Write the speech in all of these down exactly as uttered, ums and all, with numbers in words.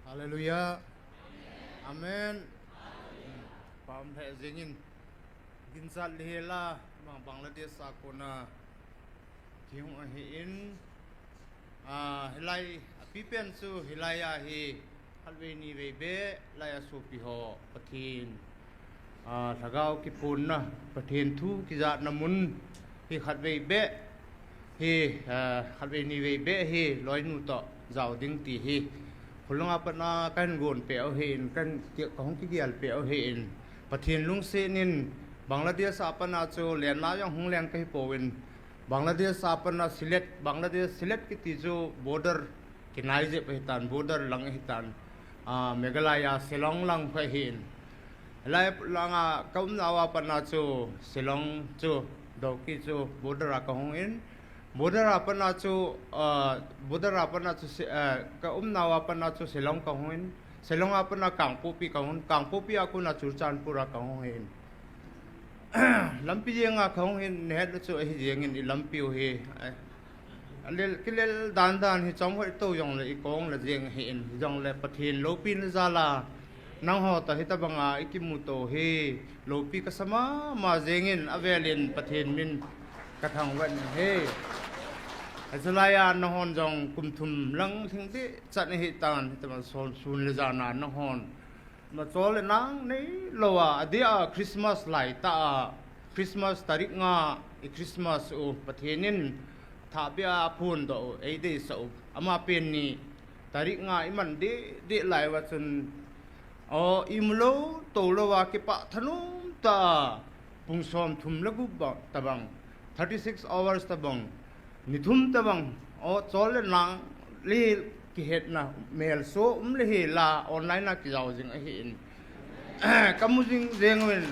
Hallelujah. Amen. Pam he jingin. Ginchat le hela, bang Bangladesh a kona kihung ahi in. Ah, hilai, apipen chu hilai a hi, khatvei nivei be, lai a sopi ho, Pathen. Ah, lhagao kipunna, Pathen thu kijahna mun hi khatvei be hi, ah, khatvei nivei be hi, loinu toh jao ding ti hi. Khulanga patna kahin gon peh u ahin, kahin ki-, kahung kigel peh u ahin. Pathen lungset in Bangladesh a patna chu lenna jong hung leng kahi pouvin. Bangladesh a patna Sylhet, Bangladesh Sylhet kiti chu border kinai jep ahitan, border lang ahitan. Ah, Meghalaya, Shillong lang kho ahin. Hilai langa ka umnau a patna chu Shillong chu, Dawki chu border a kahung in. Border a patna chu, ah, border a patna chu Si-, ah, ka umnau a patna chu Shillong kahung in. Shillong a patna Kangpokpi kahung, Kangpokpi a kona Churachandpur a kahung ahin. Lampi jenga kahung ahin, nahet u chu ahi jengin i lampi u hi. A lel, kilel dan dan hi chomkhat tou jongle i kong la jeng ahin, hijongle Pathen loupina jal a nangho toh hitabanga i kimuto hi loupi kasa mama jengin avelin Pathen min kathangvah in ahi. Hichelai a nanghon jong kum thum lang lhing deh chan ahitan, hitabang sun le jan a nanghon Nachol le nang neilou a, adeh a Christmas laitah a, Christmas tarik nga, i Christmas u, Pathen in athahbeh a aphondoh u, eideisah u. Amapen ni tarik nga iman deh deh lai uva chun, o, imu lou, tou lou a kipah thanom tah a, pung somthum le gup ba, tabang, thirty six hours tabang, Ni thum tabang, o, chol le nang le kihetna melso um le hela online a kijao jing ahin. Kamu jing jeng uvin,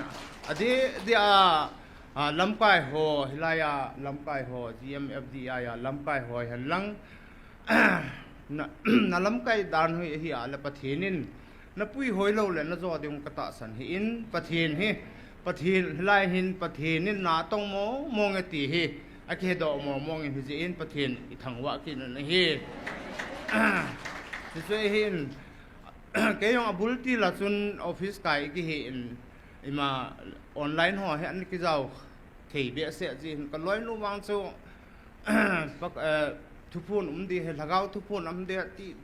adeh deh a, a, lamkai ho, hilai a lamkai ho, G M F D I a lamkai ho hen lang, na, na lamkai dan hoi ahi a le Pathen in, Na puihoi lou le na jo ding katahsan ahin, Pathen hi, Pathen hilai hin, Pathen in natong mong mong e ti hi, akihedoh mong mong in hijeh in Pathen i thangvah kit un ahi. Hichu ahin, kei jong abul til a chun office kai kihi in, ima online ho hi ana kijao thei behseh jeh in, ka loinu vang chu, pak, eh, thuphon um ding ahi, lhagao thuphon um ding ahi ti,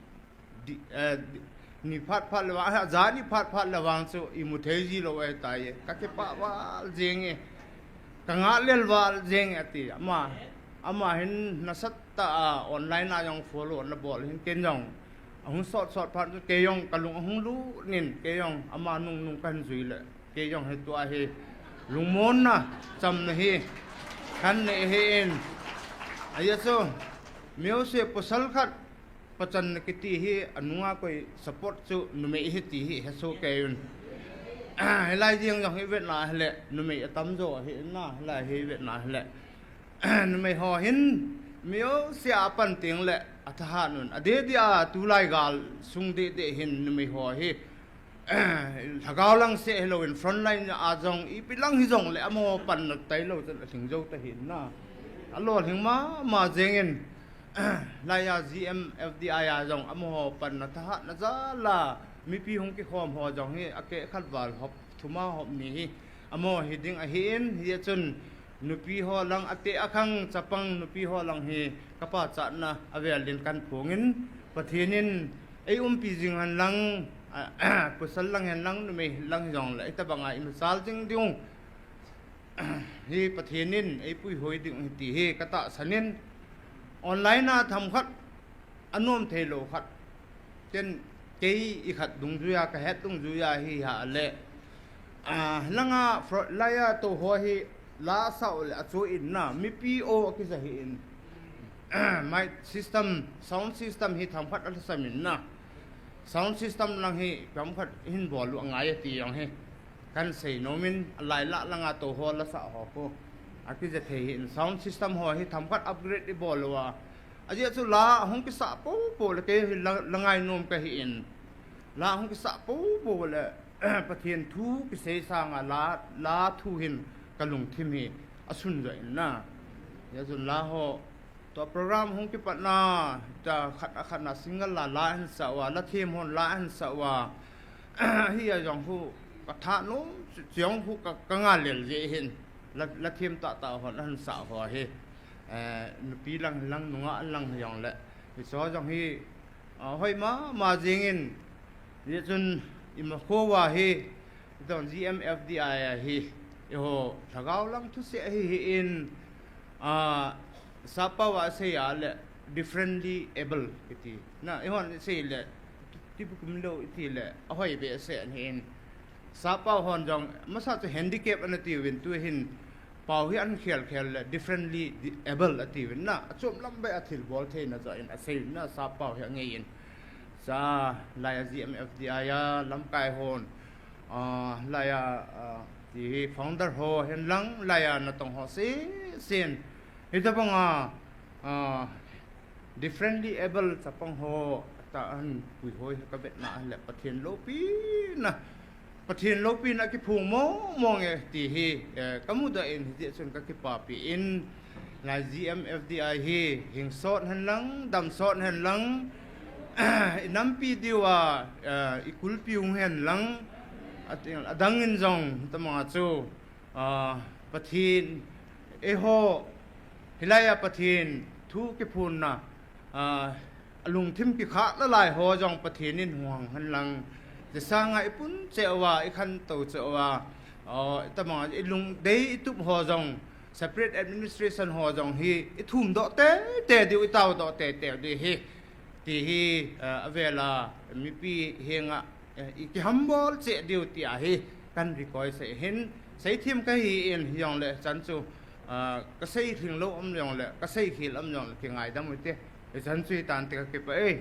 Di, eh, di, ni phat phat le vang, aja ni phat phat le vang chu imu thei ji lou ahitai. Ka kipah val jeng e. Ka ngah lel val jeng e ati. Ama, ama hin nasatah a online a jong follow na bol hin ken jong. Ahung sot sot phat chu kei jong ka lung ahung lut in kei jong ama nung nung kahin jui le. Kei jong hitua hi lungmonna chamna hi kahin nei ahin. Ajeh chu, mi jouse pasal khat pachanna kiti hi anunga koi support chu numei ahi ti hi hesoh kei un. Hilai jeng jong hi vetna hile, numei atamjo ahi na, hilai hi vetna hile. Numei ho hin mi jouse a pan teng le athahat un. Adeh deh a tulai gal sung deh deh hin numei ho hi lhagao lang seh hilou in front line a jong ipi lang hijong le amaho panna tailou chun alhing jou ta ahin na. Alolhing mama jeng in, lai a G M F D I a jong amaho panna thahatna jal a mipi hung kikhom ho jong hi akeh khat val hop thum a hop ni hi amaho hi ding ahin, hijeh chun nupi ho lang ateh akhang chapang nupi ho lang hi ka pachatna avel in kahin phong in Pathen in ei umpi jing hen lang, pasal lang hen lang, numei lang hijong le, hitabang a imachal jing ding u hi Pathen in ei puihoi ding u ahi ti hi ka tahsan in, online a themkhat, anom thei lou khat, ken kei ikhat dungjui a, ka het dungjui a hi ha le, a, langa front line a tou ho hi la sao le achu in na, mipi o akija hi in. Mic system, sound system hi themkhat alhasam in na. Sound system lang hi themkhat hin bol u angai ati jong hi kahin sei nom in, alai lah langa tou ho la sao ho khu akija thei hi in, sound system ho hi themkhat upgrade ibol uva. Ajeh chu la hung kisa popo le kei hi la, la ngai nom kahi in. La hung kisa popo le Pathen thu kisei sanga la, la thu hin ka lungthim hi asun jo in na. Ajeh chu la ho Program hung kipatna, ta khat a khat na single la la ahin sa uva, la them hon la ahin sa uva. Hi a jong hu ka tha nom, jong hu ka, ka ngal lel jeh hin. La, la them tah tah hon ahin sa ho hi. Eh, nupi lang lang nungah lang jong le. Hi so jong hi, ah, hoi mama jing in. Jeh chun ima kho uva hi. Itong G M F D I a hi, eiho, lhagao lang thusei hi hi in, ah, sappao a sei a le differently able iti. Na, eihon sei le, ti, tipu kum lo iti le, ahoi behseh ahi in. Sappao hon jong, masa chu handicap ana tiuvin tu hin, pao hi ahin khel khel le, differently di-, able atiuvin na, achom lam beh a thilbol theina joh in, asei na, sappao hi angei in. Sa, lai a G M F D I a, lamkai hon, ah, lai a, ah, ti hi founder ho hen lang, lai a natong ho seh seh in. Hitabang a, ah, differently able chapang ho, ta ahin puihoi ka vetna le Pathen loupina. Pathen loupina kiphong mong mong e ti hi, eh, ka mudoh in hiti chun ka kipapi in. Lai G M F D I hi, hing sot hen lang, dam sot hen lang, i nampi diu a, eh, i kulpi u hen lang, ati, adang in jong, tamang a chu, ah, Pathen, eiho, hilai a Pathen, thu kiphonna, ah, alungthim kikhah lalai ho jong Pathen in hung hang hen lang, ti sang a i pun cheh uva, i khantou cheh uva, oh, tamang a i lungdei i tup ho jong, separate administration ho jong hi, i thum doh tei tei diu, i tao doh tei tei diu hi, ti hi, eh, avel a, mipi henga, eh, i kihambol cheh diu ti a hi, kan request sei hin, seithem ka hi in, hi jong le, chan chu, ah, ka sei lhing lou um jong le, ka sei khel um jong le, kingaidam u te, i chan chu i tan te ka kipah e.